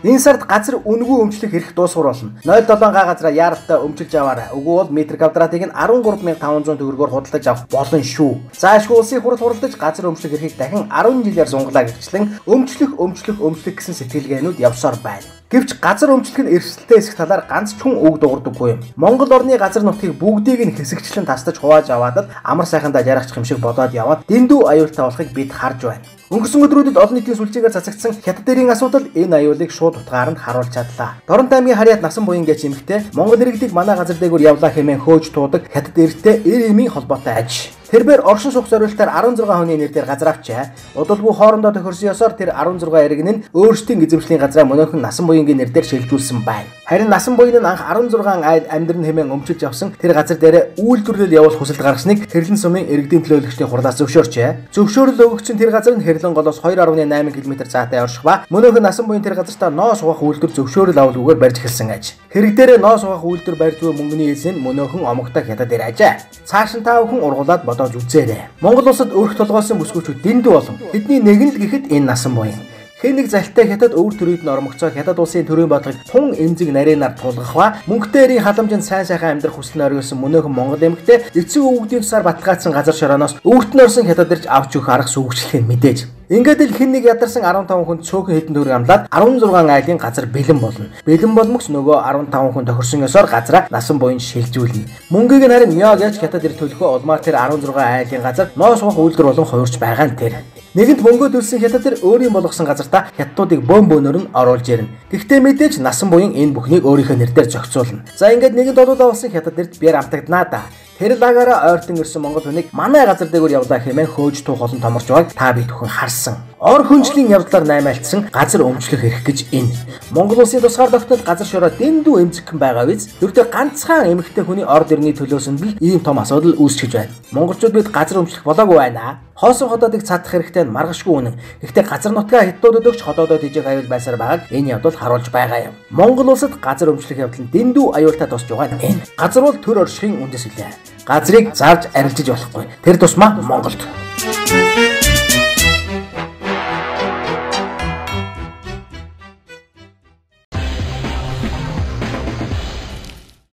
Энэ сард газар үнэгүй өмчлөх эрх дуусгар болно. 0.7 га газраа яаралтай өмчилж аваарай. Үгүй бол метр квадратыг нь 13,500 төгрөгөөр худалдаж авах болно шүү. Заашгүй улсын хурал хуралдаж газар өмчлөх эрхийг дахин 10 жилээр сунгалаа гэрчлэн өмчлөх өмчлөх өмчлөх гэсэн сэтгэлгээнүүд явсаар байна. Гэвч газар өмчлөх нь эрсдэлтэй хэсэг талаар ганц ч хүн үг дуугардаггүй юм. Монгол орны газар нутгийг бүгдийг нь хэсэгчлэн тастаж хувааж аваад л амар сайхандаа жаргачих юм шиг бодоод яваад дэндүү аюултай болохыг бид харж байна. Өнгөрсөн өдрүүдэд олон нийтийн сүлжээгээр цацагдсан хятад дэрийн асуудал энэ аюулыг шууд утгаар нь харуулж чадлаа. Дорнот аймгийн харьяат насан буян гэж эмэгтэй Монгол иргэдийг манай газар дээгүүр явлаа хэмээн хөөж туудаг хятад эрттэй 90 эмийн холбоотой аж. Тэрбээр оршин суух зориултаар 16 хүний нэр дээр газар авчээ. Удалгүй хоорондоо тохирсон ёсоор тэр 16 иргэн нь өөрсдийн эзэмшлийн газраа мөнөөхөн насан буянгийн нэр дээр шилжүүлсэн байна. Харин насан буян нь анх 16 айл амьдран хэмээн өмчилж авсан тэр газар дээрээ үйлдвэрлэл явуулах хүсэлт гаргасныг Хэрлэн сумын иргэдийн төлөөлөгчдийн хурлаас зөвшөөрчээ. Зөвшөөрөл өгөгдсөн тэр газар нь Хэрлэн голоос 2.8 км заатай орших ба мөнөөхөн насан буян тэр газартаа ноо суугах үйлдвэр зөвшөөрөл авалгүйгээр барьж эхэлсэн аж. Хэрэг дээрээ ноо суугах үйлдвэр барьж буй мөнгөний эзэн нь мөнөөхөн омогтой хятад дээр ажээ. Цааш нь та бүхэн ургуулад бодоод үзээрэй. Монгол улсад өрх толгойсон бүсгүүчүүд дэндүү олон. Тэдний нэг нь л гэхэд энэ насан буян. Хэн нэг залтай хятад өвөр төрүүд нь ормогцоо хятад улсын төрийн бодлогыг тун эмзэг нарийнаар тулгах ба мөнгөтэй эрийн халамжинд сайн сайхан амьдрах хүсэл нь оргисон мөнөөхөн монгол эмэгтэй эцэг өвгдийн тусаар баталгаажсан газар шорооноос өвөрт нь орсон хятад ирж авч өгөх арга сүгжлэхийг мэдээж. Ингээд л хэн нэг ядарсан 15 хүн цөөхөн хэдэн төгрөг амлаад 16 айлын газар бэлэн болно. Бэлэн болмогч нөгөө 15 хүн тохирсон ёсоор газраа насан буян шилжүүлнэ. Мөнгийг нь харин ёо гэж хятад ир төлөхөө улмаар тэр 16 айлын газар ноо суух үйлдвэр болон хувирч байгаа нь тэр. Нэгэнт мөнгөө төлсөн хятад тэр өөрийн болгосон газартаа хятадуудыг бөөн бөөнөр нь оруулж ирнэ. Гэхдээ мэдээж насан буян энэ бүхнийг өөрийнхөө нэр дээр зохицуулна. За ингээд нэгэнт олуулаа болсон хятад эрт биер амтагднаа да. Тэр лагаараа ойртон ирсэн монгол хүнийг манай газар дээгүүр явлаа хэмээн хөөж туух олон томорч байгааг та бид бүхэн харсан. Ор хүнжлийн явдлаар наймаалтсан газар өмчлөх эрх гэж энэ. Монгол улсын тусгаар тогтнол газар шороо дэндүү эмзэгхэн байгаа биз? Ердөө ганцхан эмэгтэй хүний ор дэрний төлөөсөнд л ийм том асуудал үүсчихэж байна. Монголчууд бид газар өмчлөх болоогүй байна. Хоосон хотоодыг цадах хэрэгтэй нь маргашгүй үнэн. Гэхдээ газар нутгаа хятадуудад өгч хотоодоо тэжээх аюул байсаар байгааг энэ явдал харуулж байгаа юм. Монгол улсад газар өмчлөх явдал нь дэндүү аюултай тусч байгаа нь энэ. Газар бол төр оршихын үндэс билээ. Газрыг зарж арилжиж болохгүй. Тэр тусмаа Монголд.